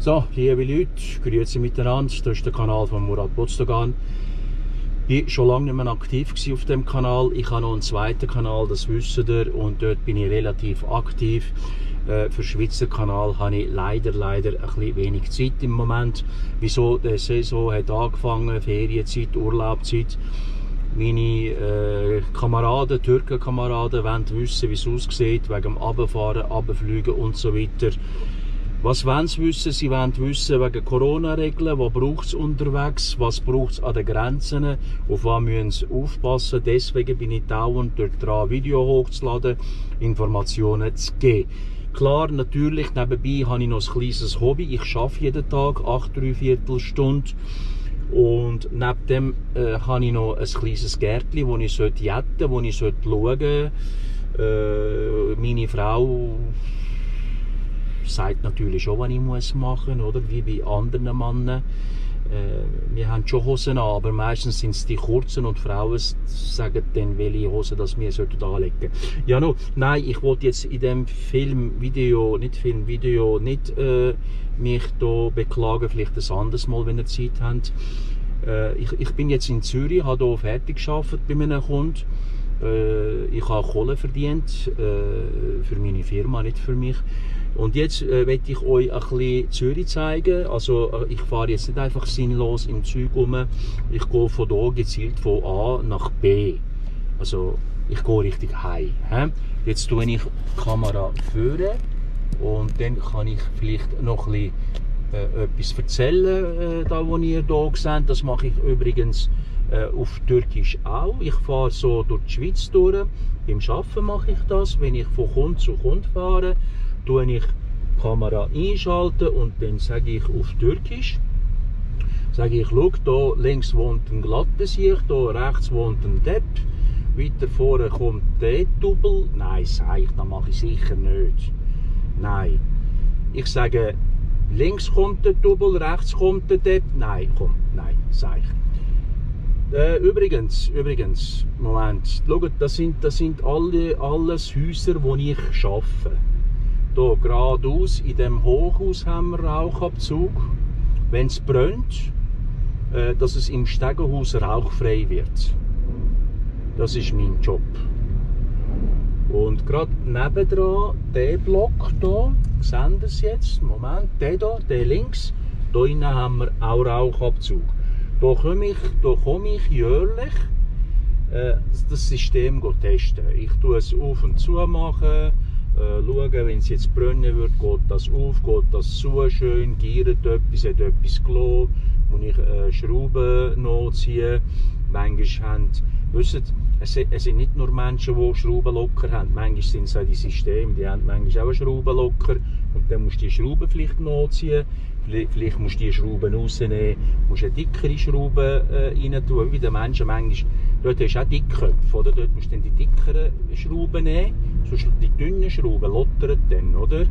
So, liebe Leute, grüezi miteinander. Das ist der Kanal von Murat Bozdogan. Ich war schon lange nicht mehr aktiv auf dem Kanal. Ich habe noch einen zweiten Kanal, das wisst ihr, und dort bin ich relativ aktiv. Für den Schweizer Kanal habe ich leider ein bisschen wenig Zeit im Moment. Wieso? Die Saison hat angefangen, Ferienzeit, Urlaubszeit. Meine Kameraden, Türkenkameraden, wollen wissen, wie es aussieht, wegen dem Runterfahren, Runterfliegen und so weiter. Was wollen sie wissen? Sie wollen wissen wegen Corona-Regeln, was braucht es unterwegs, was braucht es an den Grenzen, auf was müssen sie aufpassen. Deswegen bin ich dauernd dort dran, Video hochzuladen, Informationen zu geben. Klar, natürlich, nebenbei habe ich noch ein kleines Hobby. Ich arbeite jeden Tag 8¾ Stunde. Und neben dem habe ich noch ein kleines Gärtchen, wo ich jäten, wo ich schauen sollte. Meine Frau sagt natürlich schon, was ich machen muss, oder? Wie bei anderen Männern. Wir haben schon Hosen an, aber meistens sind es die kurzen und Frauen sagen dann, welche Hosen das wir anlegen sollten. Ja, no, nein, ich wollte jetzt in dem Filmvideo nicht mich da beklagen, vielleicht ein anderes Mal, wenn ihr Zeit habt. Ich bin jetzt in Zürich, habe hier fertig gearbeitet bei meinem Kunden. Ich habe Kohle verdient, für meine Firma, nicht für mich. Und jetzt möchte ich euch ein bisschen Zürich zeigen. Also ich fahre jetzt nicht einfach sinnlos im Zeug rum. Ich gehe von hier gezielt von A nach B. Also ich gehe richtig heim. Jetzt tue ich die Kamera führen und dann kann ich vielleicht noch ein bisschen etwas erzählen, da wo ihr hier seht. Das mache ich übrigens auf Türkisch auch. Ich fahre so durch die Schweiz durch. Beim Arbeiten mache ich das. Wenn ich von Kunde zu Kunde fahre, tue ich die Kamera einschalten und dann sage ich auf Türkisch, sage ich, schau, da links wohnt ein Glattbesieg, da rechts wohnt ein Depp, weiter vorne kommt der Double. Nein, sage ich, das mache ich sicher nicht. Nein. Ich sage, links kommt der Double, rechts kommt der Depp. Nein, komm, nein, sage ich. Übrigens, Moment, schaut, das sind alles Häuser, wo ich arbeite. Hier geradeaus in dem Hochhaus haben wir Rauchabzug. Wenn es brennt, dass es im Stegenhaus rauchfrei wird. Das ist mein Job. Und gerade nebendran, der Block hier, sehen Sie es jetzt, Moment, der hier, der links, da innen haben wir auch Rauchabzug. Da komme ich jährlich das System testen. Ich tue es auf und zu machen, schauen, wenn es jetzt brennen wird, geht das auf, geht das zu, schön, giert etwas, hat etwas gelassen, muss ich Schrauben nachziehen. Manchmal es sind nicht nur Menschen, die Schraubenlocker haben, manchmal sind es auch die Systeme, die haben manchmal auch einen Schraubenlocker und dann musst du die Schrauben vielleicht nachziehen, vielleicht musst du die Schrauben rausnehmen, musst eine dickere Schraube rein tun, wie der Menschen manchmal, dort hast du auch Dickköpfe, oder? Dort musst du dann die dickeren Schrauben nehmen, sonst die dünnen Schrauben lottern dann, oder?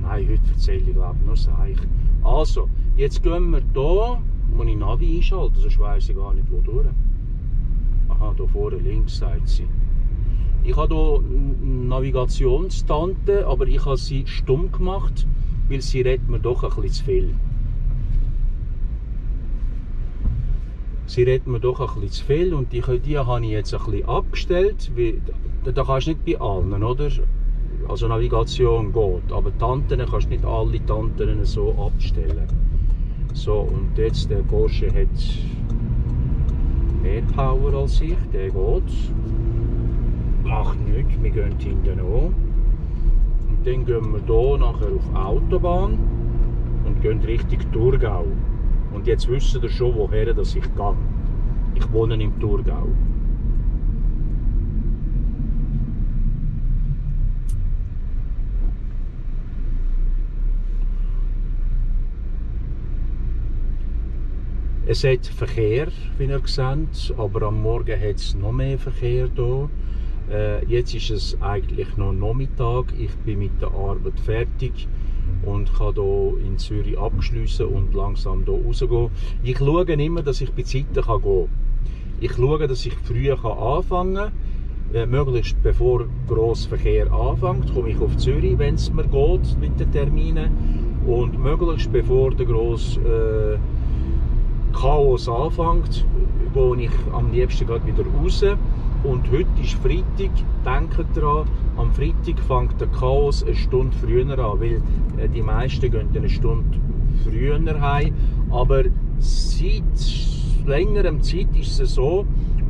Nein, heute erzähle ich glaube nur Seich. Also, jetzt gehen wir hier, muss ich Navi einschalten, sonst weiss ich gar nicht wo durch. Aha, hier vorne links, sagt sie. Ich habe hier eine Navigationstante, aber ich habe sie stumm gemacht, weil sie redet mir doch ein bisschen zu viel. Sie redet mir doch ein bisschen zu viel und die habe ich jetzt ein bisschen abgestellt. Da kannst du nicht bei allen, oder? Also Navigation geht, aber Tanten kannst du nicht alle Tanten so abstellen. So, und jetzt der Porsche hat mehr Power als ich, der geht. Macht nichts, wir gehen hinten an. Und dann gehen wir hier nachher auf Autobahn und gehen Richtung Thurgau. Und jetzt wisst ihr schon, woher dass ich gehe. Ich wohne im Thurgau. Es hat Verkehr, wie ihr seht, aber am Morgen hat es noch mehr Verkehr hier. Jetzt ist es eigentlich noch Nachmittag. Ich bin mit der Arbeit fertig und kann hier in Zürich abschliessen und langsam hier rausgehen. Ich schaue immer, dass ich bei Zeiten gehen kann. Ich schaue, dass ich früh anfangen kann möglichst bevor grosser Verkehr anfängt, komme ich auf Zürich, wenn es mir geht mit den Terminen. Und möglichst bevor der grosse Chaos anfängt, gehe ich am liebsten gerade wieder raus. Und heute ist Freitag, denkt daran, am Freitag fängt der Chaos eine Stunde früher an, weil die meisten gehen eine Stunde früher heim. Aber seit längerem Zeit ist es so,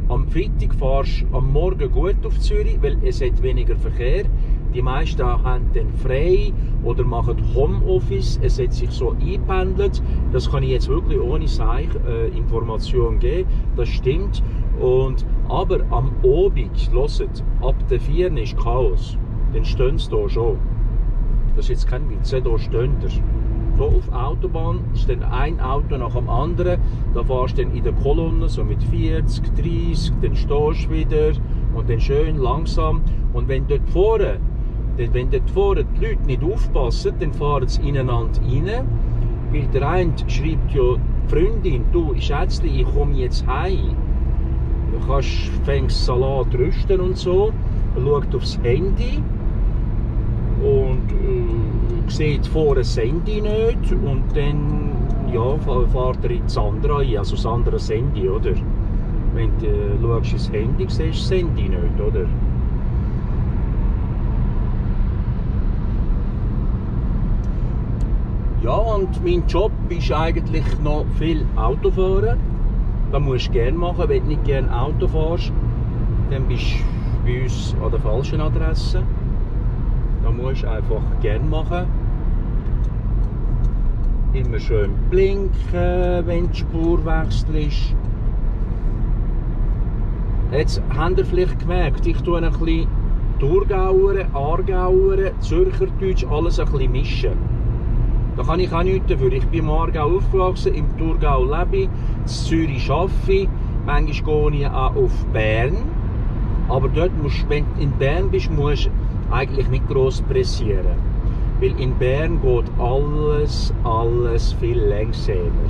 am Freitag fahrst du am Morgen gut auf Zürich, weil es hat weniger Verkehr. Die meisten haben dann frei oder machen Homeoffice. Es hat sich so eingependelt. Das kann ich jetzt wirklich ohne Information geben. Das stimmt. Aber am Abend, hört, ab der 4 ist Chaos. Dann stehen sie hier schon. Das ist jetzt kein Witz, hier stehen sie. Hier auf der Autobahn ist dann ein Auto nach dem anderen. Da fahrst du dann in der Kolonne so mit 40, 30, dann stehst du wieder und dann schön langsam. Und wenn dort vorne die Leute nicht aufpassen, dann fahren sie ineinander rein. Weil der eine schreibt ja die Freundin, du Schätzli, ich komme jetzt heim. Du fängst Salat rüsten und so, schaut aufs Handy und sieht vor das Handy nicht und dann ja, fährt er ins andere ein, also das andere Handy, oder? Wenn du schaust ins Handy, siehst du das Handy nicht, oder? Ja, und mein Job ist eigentlich noch viel Autofahren. Das musst du gerne machen. Wenn du nicht gerne Auto fährst, dann bist du bei uns an der falschen Adresse. Das musst du einfach gerne machen. Immer schön blinken, wenn die Spur wechselst. Jetzt habt ihr vielleicht gemerkt, ich tue ein bisschen Thurgauer, Aargauer, Zürcherdeutsch, alles ein bisschen mischen. Da kann ich auch nichts dafür. Ich bin im Aargau aufgewachsen, im Thurgau lebe ich, in Zürich arbeite ich, manchmal gehe ich auch auf Bern. Aber dort wenn du in Bern bist, musst du eigentlich nicht gross pressieren. Weil in Bern geht alles viel langsamer.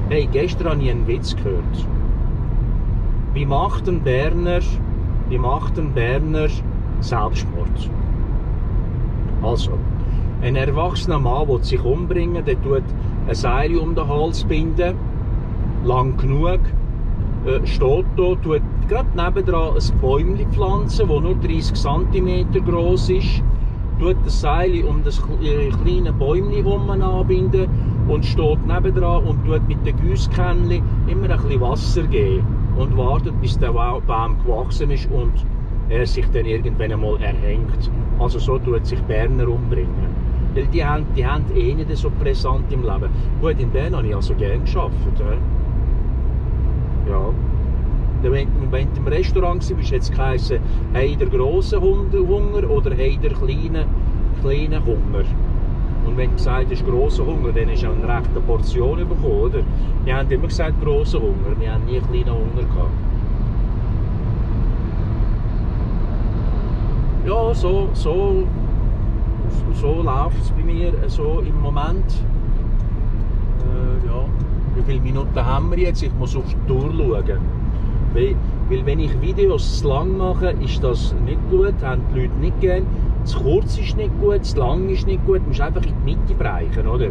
Hey, gestern habe ich einen Witz gehört. Wie macht ein Berner Selbstmord? Also, ein erwachsener Mann will sich umbringen, der tut ein Seil um den Hals binden, lang genug, steht da, tut gerade nebendran ein Bäumchen pflanzen, das nur 30 cm groß ist, tut das Seil um das kleine Bäumchen herum anbinden und steht nebendran und tut mit den Giesskännchen immer ein bisschen Wasser geben und wartet, bis der Baum gewachsen ist und er sich dann irgendwann einmal erhängt. Also so tut sich Berner umbringen. Weil die haben eh nicht so präsent im Leben. Gut, in Bern habe ich also gerne gearbeitet. Ja. Wenn du im Restaurant warst, ist jetzt geheißen, hey der grosse Hunger oder hey der kleine Hunger. Und wenn du gesagt hast, grosser Hunger, dann hast du eine rechte Portion bekommen, oder? Wir haben immer gesagt, grosser Hunger, wir haben nie einen kleinen Hunger gehabt. Ja, so läuft es bei mir so im Moment. Ja. Wie viele Minuten haben wir jetzt? Ich muss auf die Tour schauen. Weil wenn ich Videos zu lang mache, ist das nicht gut, haben die Leute nicht gern. Zu kurz ist nicht gut, zu lang ist nicht gut. Du musst einfach in die Mitte brechen, oder?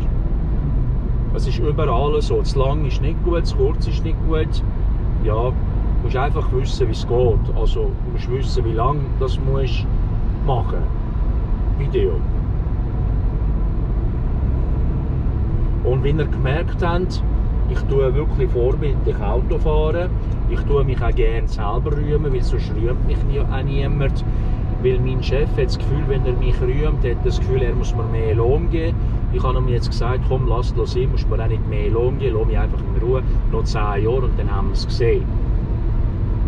Das ist überall so. Zu lang ist nicht gut, zu kurz ist nicht gut. Ja, du musst einfach wissen, wie es geht. Also, du musst wissen, wie lange das musst machen. Video. Und wie ihr gemerkt habt, ich tue wirklich vorbildlich Auto fahren. Ich tue mich auch gerne selber rühmen, weil sonst rühmt mich auch niemand. Weil mein Chef hat das Gefühl, wenn er mich rühmt, hat das Gefühl, er muss mir mehr Lohn geben. Ich habe ihm jetzt gesagt, komm, lass es sein, musst mir auch nicht mehr Lohn geben, lass mich einfach in Ruhe, noch 10 Jahre und dann haben wir es gesehen.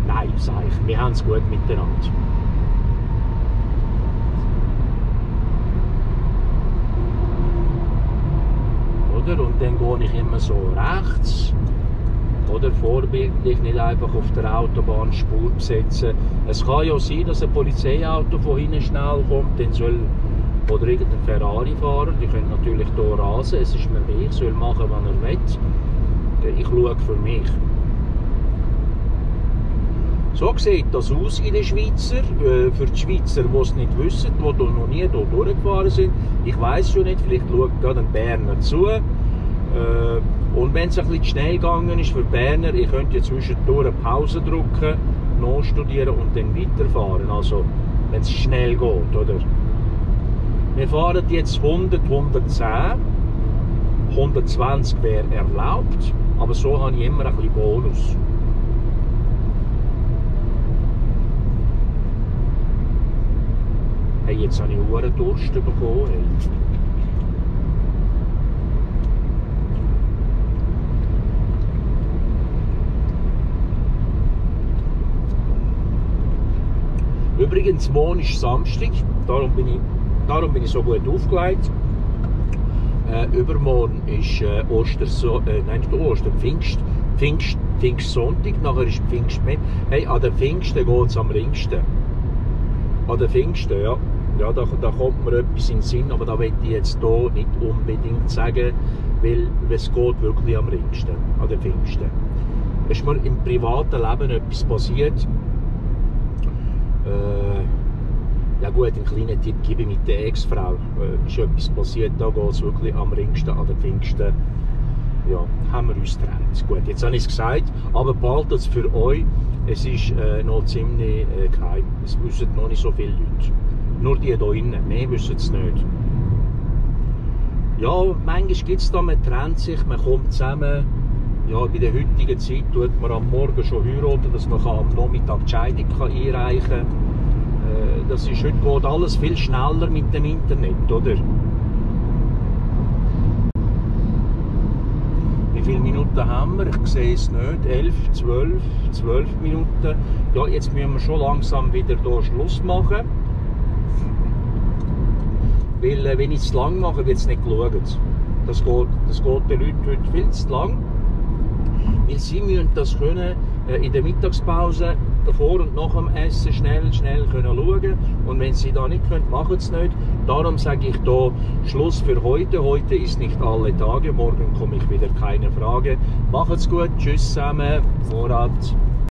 Nein, sage ich, wir haben es gut miteinander. Und dann gehe ich immer so rechts, oder vorbildlich, nicht einfach auf der Autobahn Spur besetzen. Es kann ja sein, dass ein Polizeiauto von hinten schnell kommt, dann soll, oder irgendein Ferrari-Fahrer, die können natürlich hier rasen, es ist mir weh, ich soll machen, was er will. Ich schaue für mich. So sieht das aus in den Schweizer. Für die Schweizer, die es nicht wissen, die noch nie hier durchgefahren sind. Ich weiss schon nicht, vielleicht schaut gerade ein Berner zu. Und wenn es ein bisschen schnell gegangen ist für Berner, ihr könnt ja zwischendurch eine Pause drücken, nachstudieren und dann weiterfahren. Also, wenn es schnell geht, oder? Wir fahren jetzt 100, 110. 120 wäre erlaubt, aber so habe ich immer ein bisschen Bonus. Hey, jetzt habe ich einen Durst bekommen. Hey. Übrigens, morgen ist Samstag, darum bin ich so gut aufgelegt. Übermorgen ist Pfingstsonntag, nachher ist Pfingstmittwoch. Hey, an den Pfingsten geht es am ringsten. An den Pfingsten, ja. Ja, da kommt mir etwas in den Sinn, aber da will ich jetzt hier nicht unbedingt sagen, weil es geht wirklich am ringsten, an den Pfingsten. Es ist mir im privaten Leben etwas passiert. Ja gut, einen kleinen Tipp gebe ich mit der Ex-Frau. Ist etwas passiert, da geht es wirklich am ringsten, an den Pfingsten. Ja, haben wir uns getrennt. Gut, jetzt habe ich es gesagt, aber behaltet es für euch. Es ist noch ziemlich geheim. Es wissen noch nicht so viele Leute. Nur die hier drinnen, mehr wissen es nicht. Ja, manchmal gibt es da, man trennt sich, man kommt zusammen. Ja, bei der heutigen Zeit tut man am Morgen schon heiraten, dass man am Nachmittag die Scheidung einreichen kann. Das ist, heute geht alles viel schneller mit dem Internet, oder? Wie viele Minuten haben wir? Ich sehe es nicht. 11, 12 Minuten. Ja, jetzt müssen wir schon langsam wieder hier Schluss machen. Weil, wenn ich es lang mache, wird es nicht geschaut. Das geht den Leuten heute viel zu lang. Weil sie müssen das können, in der Mittagspause davor und nach dem Essen schnell können schauen. Und wenn sie da nicht können, machen sie es nicht. Darum sage ich hier Schluss für heute. Heute ist nicht alle Tage. Morgen komme ich wieder, keine Frage. Macht's gut. Tschüss zusammen. Vorrat.